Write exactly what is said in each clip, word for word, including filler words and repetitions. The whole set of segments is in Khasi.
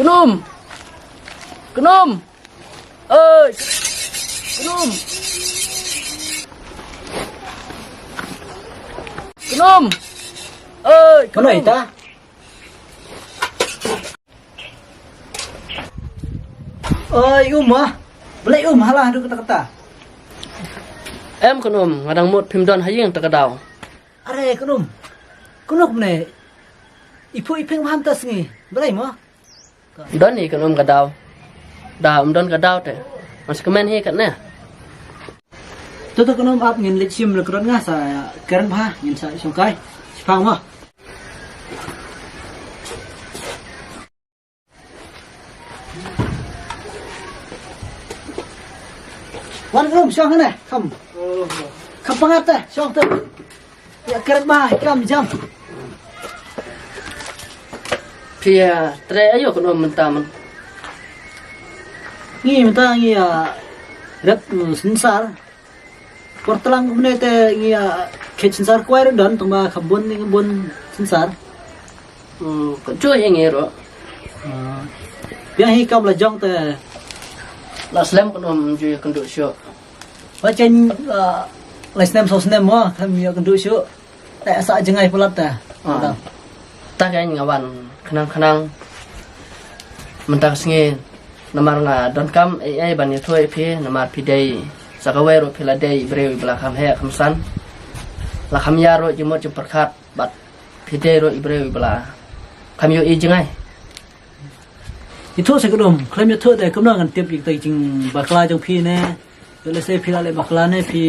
Kynum. Kynum. Oi. Kynum. Kynum. Oi, Kynum. Oi, um ah. Balei um, hala haduh katta-katta. Em Kynum, nga dang mut phim don ha ïing ta ka daw. Are Kynum. Kynum ne. Ipu iping bha mynta sngi. Balei mo? Don hi Kynum ka daw. Da um don ka daw te, mas kmen hi katne. To to Kynum, ap ngin leit shim la krot, nga sa kren bha, ngin sa shongkai. Shipang mo. Wan Kynum, shong hangne, kham. Kham pangat te, shong te. Ïa kren bha, kam jam. Phi ïa trei aïu Kynum mynta man? Ngi mynta ngi ïa rep, mm, synsar. Por tlang kumne te ngi ïa khet synsar kwai ruh don, tangba kham bun ngi bun synsar. Hmm, ka ju ïa ngi ruh. Ah. Biang hi kam la jong te. La slem Kynum, ju ïa kynduh shuh. Ba chen, ah, lai snem saw snem mo, kham ïa kynduh shuh. Te sa jngai palat ta. Ah. Ta ka nga wan khnang khnang. Mynta ka sngi namar nga donkam ei ei ban ïathuh ïa phi, namar phi dei sa kawei ruh phi la dei briew ba la kham heh kham san. La kham ïar ruh jingmut jingpyrkhat bad phi dei ruh briew ba la kham ïohi jngai. Ïathuh sa Kynum, khlem ïathuh te kumno ngan tip ïa kita ki jingbakla jong phi ne. Te lehse phi la leh bakla ne phi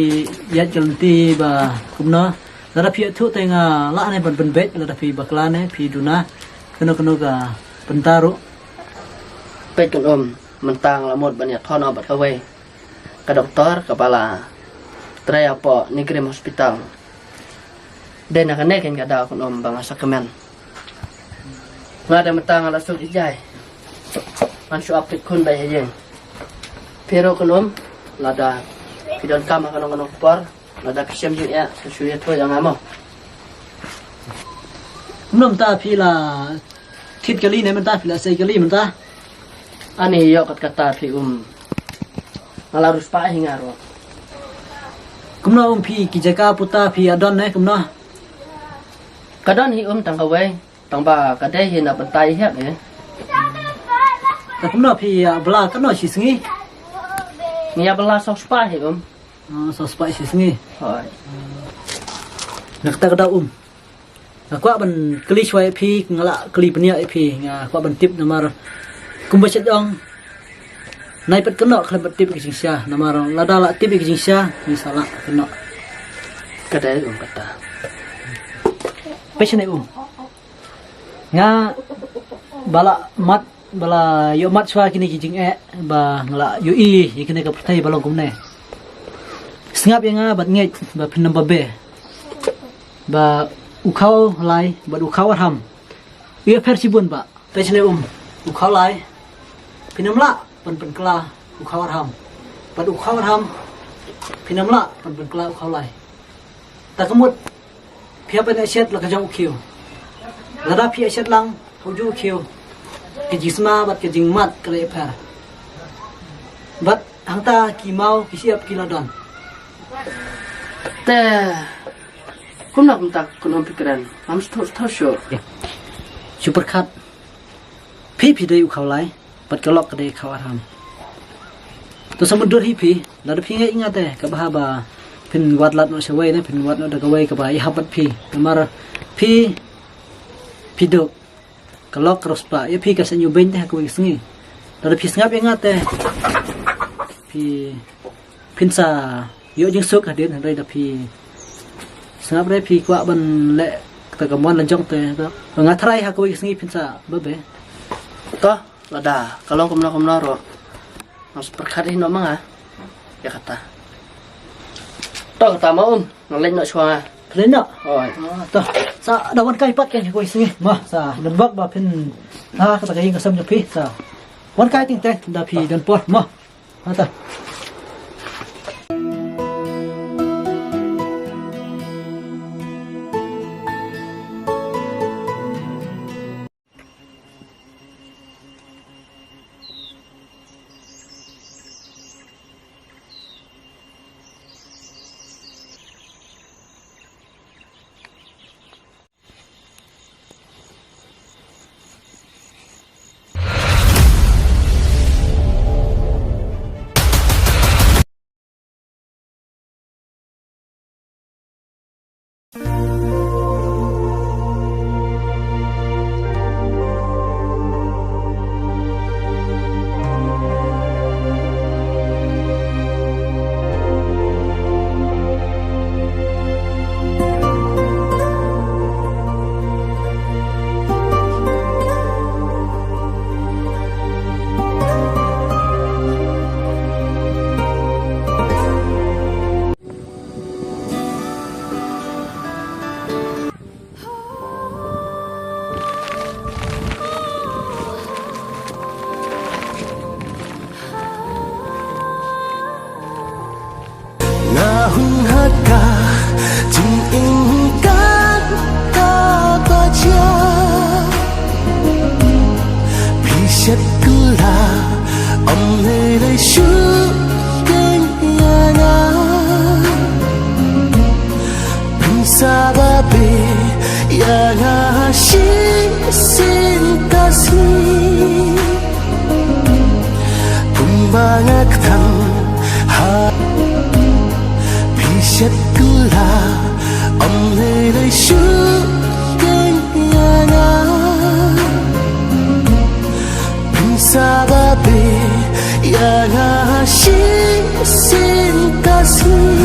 ïaid ka lynti ba kumno. Lada phi ïathuh te nga lah ne ban pynbeit, lada phi bakla ne phi duna kano kano ka bynta ruh. Peit Kynum, mynta nga la mut ban ïathon noh bad kawei ka doktor kaba la trei hapoh NEIGRIHMS Hospital. Dei na kane kein ka daw Kynum ba nga sa kmen. Nga dei mynta nga la suk ïa jai. Ngan shu ap peit khun bai ha ïing. Phi ruh Kynum, lada phi donkam ha kano kano ka por, lada phi shem jingeh, sa shu ïathuh ïa nga mo. Kumno mynta phi la thied kali ne mynta, phi la sei kali mynta? Ani ïoh kat kata phi um. Nga la riewspah hi nga ruh. Kumno um phi, ki jaka puta phi ïa don ne kumno? Ka don hi um tang kawei, tangba ka dei hi na bynta i hep hi. Te kumno phi ïa bla katno shi sngi? Ngi ïa bla saw spah hi um. Ah, saw spah shi sngi. Hooid. Na kata ka daw um. Nga kwah ban kylli shuwa ïa phi, nga lah kylli pynïaid ïa phi, nga kwah ban tip namar kumba shet ong. Nai pat kynnoh khlem pat tip ïa ka jingshisha, namar lada lah tip ïa ka jingshisha, ngi sa lah kynnoh. Ka dei um kata. Phi shane um. Nga ba la mat, ba la ïoh mat shuwa kine ki jingeh, ba nga la ïohi ïa kine ka pyrthei ba long kumne. Sngap ïa nga bad ngeit ba phin ym babe. Ba u Khawlai bad u Khawarham u ïapher shibun ba. Te shane um, u Khawlai phin ym lah ban pynkylla u Khawarham. Bad u Khawarham phin ym lah ban pynkylla u Khawlai. Ta ka mut phi hap ban ïashet la ka jong u khiew. Lada phi ïashet lang ha u ju u khiew, ka jingsma bad ka jingmad ka la ïapher. Bad hangta ki maw ki shyiap ki la don. Te kumno kumta Kynum phi kren? Ngam sngewthuh shuh. Shu pyrkhat. Phi phi dei u Khawlai. Bad ka lok ka dei Khawarham. To sa mutdur hi phi, lada phi ngeit ïa nga te, kaba haba phin wad lad noh shawei ne, phin wad noh da kawei kaba ïahap bad phi. Namar phi, phi duk, ka lok ka riewspah ïa phi, ka sa ïoh beiñ te ha kawei ka sngi. Lada phi sngap ïa nga te, phi, phin sa ïoh jingsuk hadien, hynrei da phi sngap re phi kwah ban leh kata ka mon la jong te, to. Nga tharai ha kawei ka sngi phin sa babe. To, lada ka long kumno kumno ruh, ngam sa pyrkhat hi noh ma nga ïa kata. To kata ma um, nga leit noh shuwa nga. Leit noh? Hooid. Ah, to. Sa da wan kai pat ka kawei ka sngi. Ma, sa don bok ba phin ha kata ka ïing ka sem jong phi, sa wan kai ting te da phi don por. Ma. Ata. Lei shu keng ïa nga, pynsawa bha ïa nga shisien ka sngi. Kumba nga kthang ha phi shet kylla, ym lei lei shu keng ïa nga. Pynsawa bha ïa nga shisien ka sngi.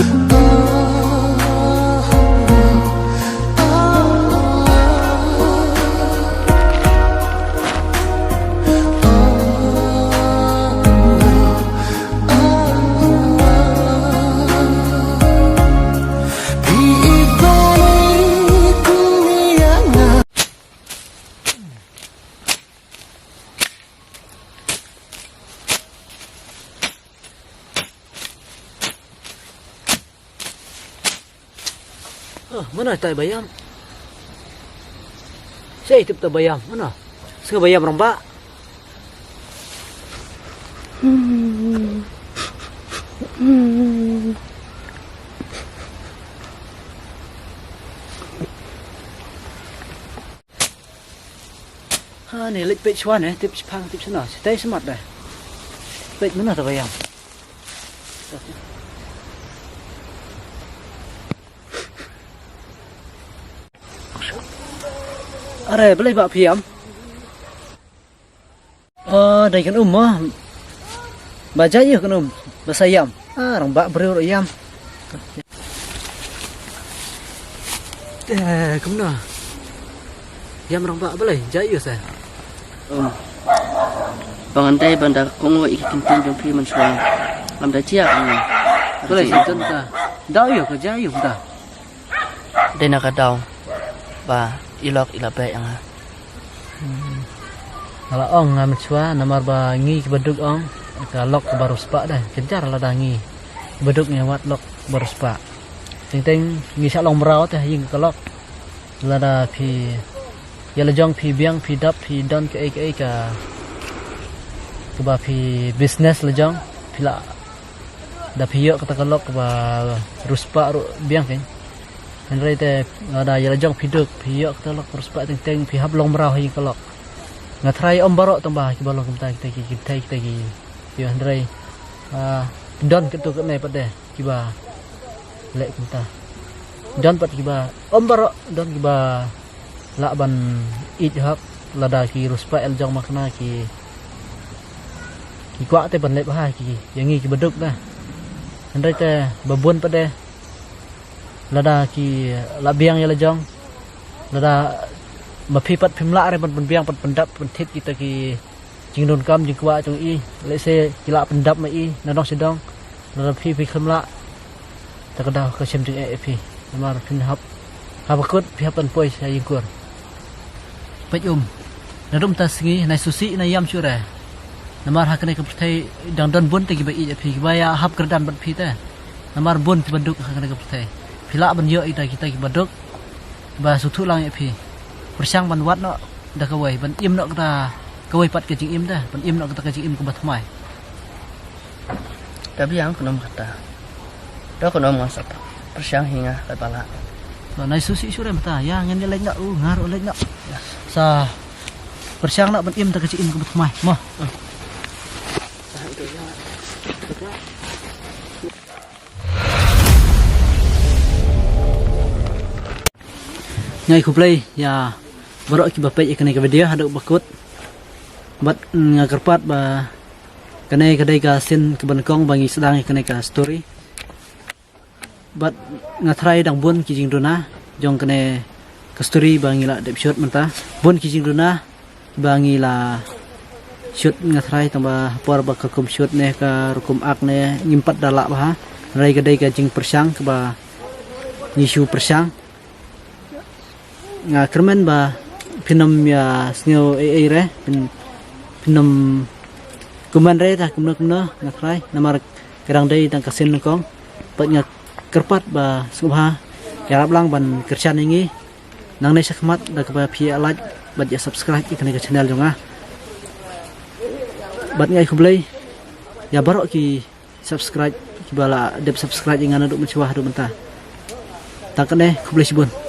Ah, mana tai bayam? Sei tip ta bayam, mana? Senga bayam ramba. Ha ne leit peit shwa ne, tip shipang, tip shana, sitai smat dai. Peit mana ta bayam. Are, balei ba phiam? Oh, dai kan um mo. Ba jai ïa kan um, ba sa ïam. Ah, rang ba briew ïam. Eh, kumno? Ïam rang ba balei jai ïa sa. Um. Ba ngan dei ban da kohnguh ïa ki kyntien jong phi mynshuwa. Lam da jia ka ngi. Balei sa jan ta. Daw ïa ka jia ïa ka. Dei na ka daw ba i lok i la beh ïa nga. Nga la ong nga mynshuwa namar ba ngi kiba duk ong ka lok kaba riewspah dei. Kynjar lada ngi kiba duk ngi wad lok kaba riewspah. Teng teng ngi shah long mraw te ha ïing ka lok. Lada phi ïa la jong phi biang phi dap phi don kaei kaei ka kaba phi business la jong phi la da phi ïoh kata ka lok kaba riewspah ruh biang kein. Hynrei te lada ïa la jong phi duk phi ïoh kata lok riewspah teng teng phi hap long mraw ha ïing ka lok. Nga tharai ym baroh tang ba kiba long kumta kita ki kita kita ki. Ïoh hynrei ah, don kito kane pat de. Kiba leh kumta. Don pat kiba ym baroh don kiba lah ban ïeit hok lada ki riewspah ïa la jong makna ki ki kwah te ban leh bha ki ïa ngi kiba duk da. Hynrei te ba bun pat de lada ki la biang ïa la jong lada ma phi pat phim lah re ban pynbiang pat pyndap pynthied kita ki jingdonkam jingkwah jong i, lehse ki lah pyndap ma i na dong sha dong. Lada phi phi khlem lah, ta ka daw ka shem jingeh ïa phi. Namar phin hap haba kut phi hap ban poi sha ïingkur. Peit um, naduh mynta sngi nai susi nai ïam shuh re. Namar ha kane ka pyrthei dang don bun te kiba ïeit ïa phi kiba ïa hap kyrdan bad phi te. Namar bun kiba duk ha kane ka pyrthei. Phi lah ban ïoh ïa kita kiba duk ba sngewthuh lang ïa phi. Pyrshang ban wad noh da kawei ban im noh kata kawei pat ka jingim da ban im noh kata ka jingim kaba thymmai. Ka biang khnum kata. Da khnum nga sa pyrshang hi nga ka bala. Nai susi shuh re mynta ïa ngan ïa leit noh u nga ruh leit noh. Sa pyrshang noh ban im da ka jingim kaba thymmai mo. Nga ai khublei ïa baroh kiba peit ïa kane ka video haduh ba kut. Bad nga kyrpad ba kane ka dei ka sien kaba nyngkong ba ngi sdang ïa kane ka story. Bad nga tharai dang bun ki jingduna jong kane ka story ba ngi la dep shoot mynta. Bun ki jingduna ba ngi la shoot nga tharai tang ba ha por ba ka kum shoot ne ka rukom ak ne ngim pat da lah bha. Hynrei ka dei ka jingpyrshang kaba ngi shu pyrshang. Nga kyrmen ba phin ym ïa sngew ei ei re phin ym kumne re ta kumno kumno nga tharai namar ka dang dei tang ka sien nyngkong. Bad nga kyrpad ba sngewbha ïarap lang ban kyrshan ïa ngi. Nangne shakhmat da kaba phi ïa like bad ïa subscribe ïa kane ka channel jong nga. Bad nga ai khublei. ïa baroh ki subscribe, kiba la dep subscribe ïa nga naduh mynshwa haduh mynta. Tang katne, khublei shibun.